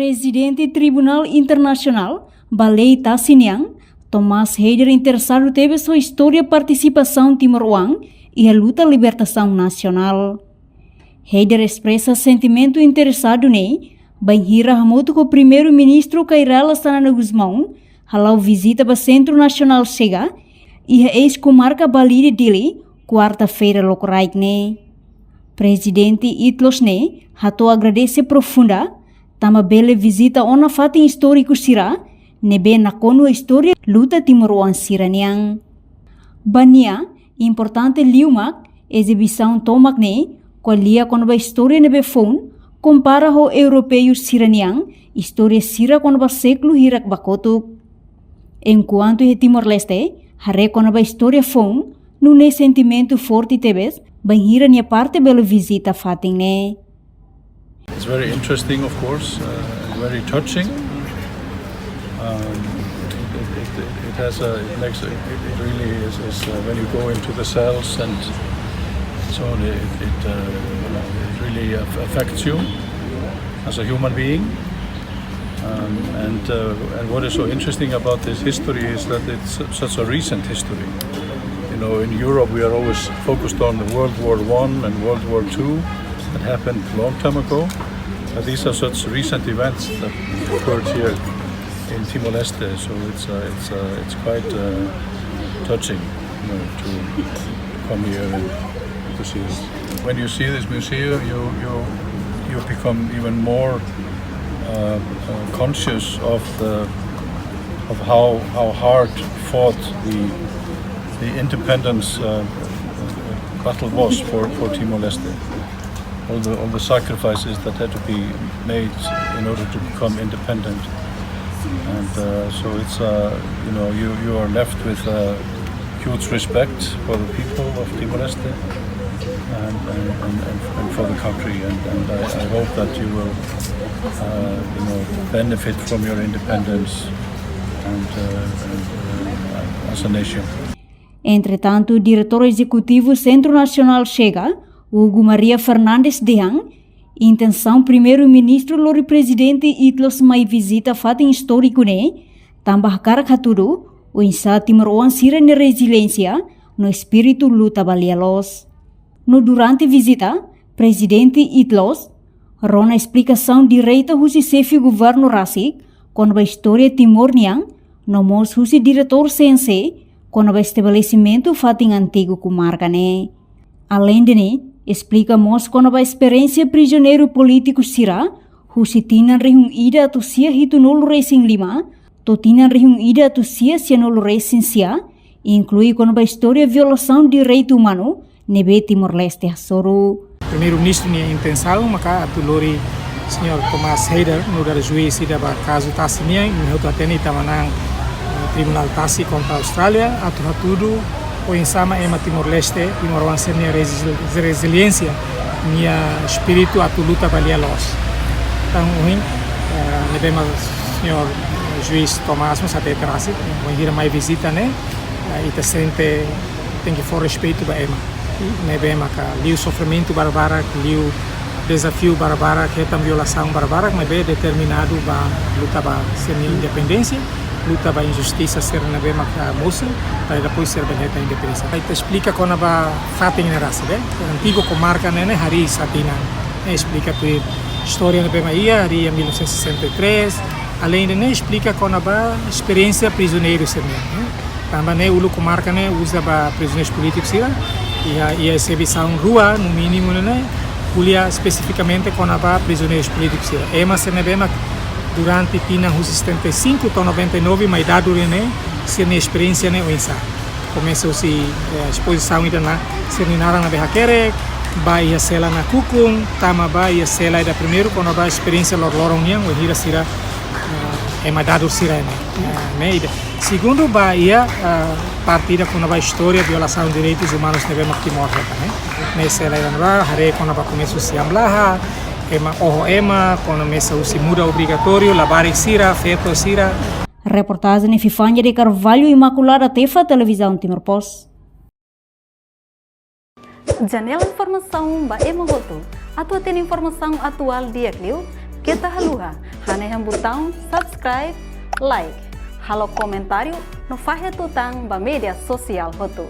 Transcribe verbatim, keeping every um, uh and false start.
Prezidente Tribunál Internasionál ba Lei Tasi nian, Tomás Heyder interesadu tebes ho istória partisipasaun timoroan iha luta libertasaun nasionál. Heyder espresa sentimentu interesadu ne'e bainhira hamutuk ho Primeiru-Ministru Kay Rala Xanana Gusmão hala'o vizita ba Sentru Nasionál Chega iha eis-komarka Balide, Dili, kuarta-feira lokraik ne'e. Prezidente Itlos ne'e hato'o agradese profunda tanba bele vizita ona fatin istóriku sira ne'ebé nakonu istória luta timoroan sira nian. Ba nia, importante liu mak ezibisaun tomak ne'e ko'alia kona-ba istória ne'ebé foun, kompara ho europeu sira-nian istória sira kona-ba sékulu hirak ba kotuk. Enkuantu iha Timor-Leste, haree kona-ba istória foun, nune'e sentimentu forte tebes bainhira nia parte bele vizita fatin ne'e. It's very interesting, of course, uh, very touching. Um, it, it, it, it has a, it makes a, it, it really is, is uh, when you go into the cells and so on, it, it, uh, it really aff- affects you as a human being. Um, and, uh, and what is so interesting about this history is that it's su- such a recent history. You know, in Europe we are always focused on World War One and World War Two that happened a long time ago. But these are such recent events that occurred here in Timor-Leste, so it's, uh, it's, uh, it's quite uh, touching, you know, to come here and to see this. When you see this museum, you you you become even more uh, uh, conscious of the of how how hard fought the the independence uh, battle was for for Timor-Leste. All the all the sacrifices that had to be made in order to become independent, and uh, so it's uh, you know you you are left with uh, huge respect for the people of Timor-Leste and, and, and, and, and for the country, and, and I, I hope that you will uh, you know benefit from your independence and, uh, and uh, as a nation. Entretantu, Diretór Ezekutivu Sentru Nasionál Chega, Hugo Maria Fernandes dehan, intensaun Primeiru-Ministru lori Prezidente Itlos mai vizita fatin istóriku ne'e tanba hakarak hatudu oinsá timoroan sira-nia reziliénsia no espíritu luta ba lia-loos. No durante vizita, Prezidente Itlos rona esplikasaun direta husi xefe governu rasik kona-ba istória Timor nian, no mós husi diretór C N C kona-ba estabelesimentu fatin antigu komarka ne'e. Aleinde ne'e, esplika mós kona-ba esperiénsia prizioneiru polítiku sira husi tinan rihun ida atus sia hitunulu resin lima to'o tinan rihun ida atus sia sianulu resin sia, inklui kona-ba istória violasaun direitu umanu ne'ebé Timor-Leste hasoru. Primeiru-Ministru nia intensaun maka atu lori Señór Tomás Heyder, nu'udar juís ida ba kazu Tasi nian, imi hotu hatene ita manán, eh, Tribunál Tasi kontra Austrália, atu hatudu oinsá mak ema Timor-Leste, timoroan sira-nia rezi- reziliénsia, nia espíritu atu luta ba lia-loos. Entaun ohin, eh, ne'ebé mak Señór Juís Tomás mós hatete rasik, bainhira mai vizita ne'e, eh, ita sente tenke fó respeitu ba ema. Ne'ebé maka liu sofrimentu barbarak, liu dezafiu barbarak, hetan violasaun barbarak, maibé determinadu ba luta ba sira-nia independénsia, luta ba injustisa sira ne'ebé maka mosu, para depois sira bele hetan independénsia. Ita esplika kona-ba fatin ne'e rasik, eh? Antigu komarka ne'e, ne'e harii sá tinan. Ne'e esplika tuir istória ne'ebé mak iha, harii iha mil novecentos e sessenta e três, aleinde ne'e esplika kona-ba esperiénsia prizioneiru sira-nian, eh? Tanba ne'e uluk komarka ne'e uza ba prizioneirus polítikus sira, iha, iha ezibisaun rua, no mínimu ne'e, ko'alia espesifikamente kona-ba prizioneirus polítikus sira. Ema sira ne'ebé mak durante tinan husi setenta e cinco to'o noventa e nove mai dadu ne'e, sira-nia esperiénsia ne'e oinsá. Komesa husi, eh, espozisaun ida ne'e, sira-nia naran ne'ebé hakerek, ba iha sela Nakukun, tama ba iha sela ida primeiru, kona-ba esperiénsia loroloron nian, wainhira sira, eh, ema dadu sira ne'e. Eh, ne'e ida. Segundu ba iha, eh, parte ida kona-ba istória violasaun direitus umanus ne'ebé mak Timor hetan, eh. Ne'e sela ida ne'ebá, haree kona-ba komesu husi hamlaha, ema oho ema, komesa husi muda obrigatóriu, labarik sira, feto sira. Reportajen Epifania de Carvalho, Imaculada Tefa, Televizaun Timor Post. Janela informasaun ba ema hotu. Atu hatene informasaun atuál di'ak liu, keta haluha, Hanehan butaun subscribe, like, halo komentáriu no fahe tutan ba média sosiál hotu.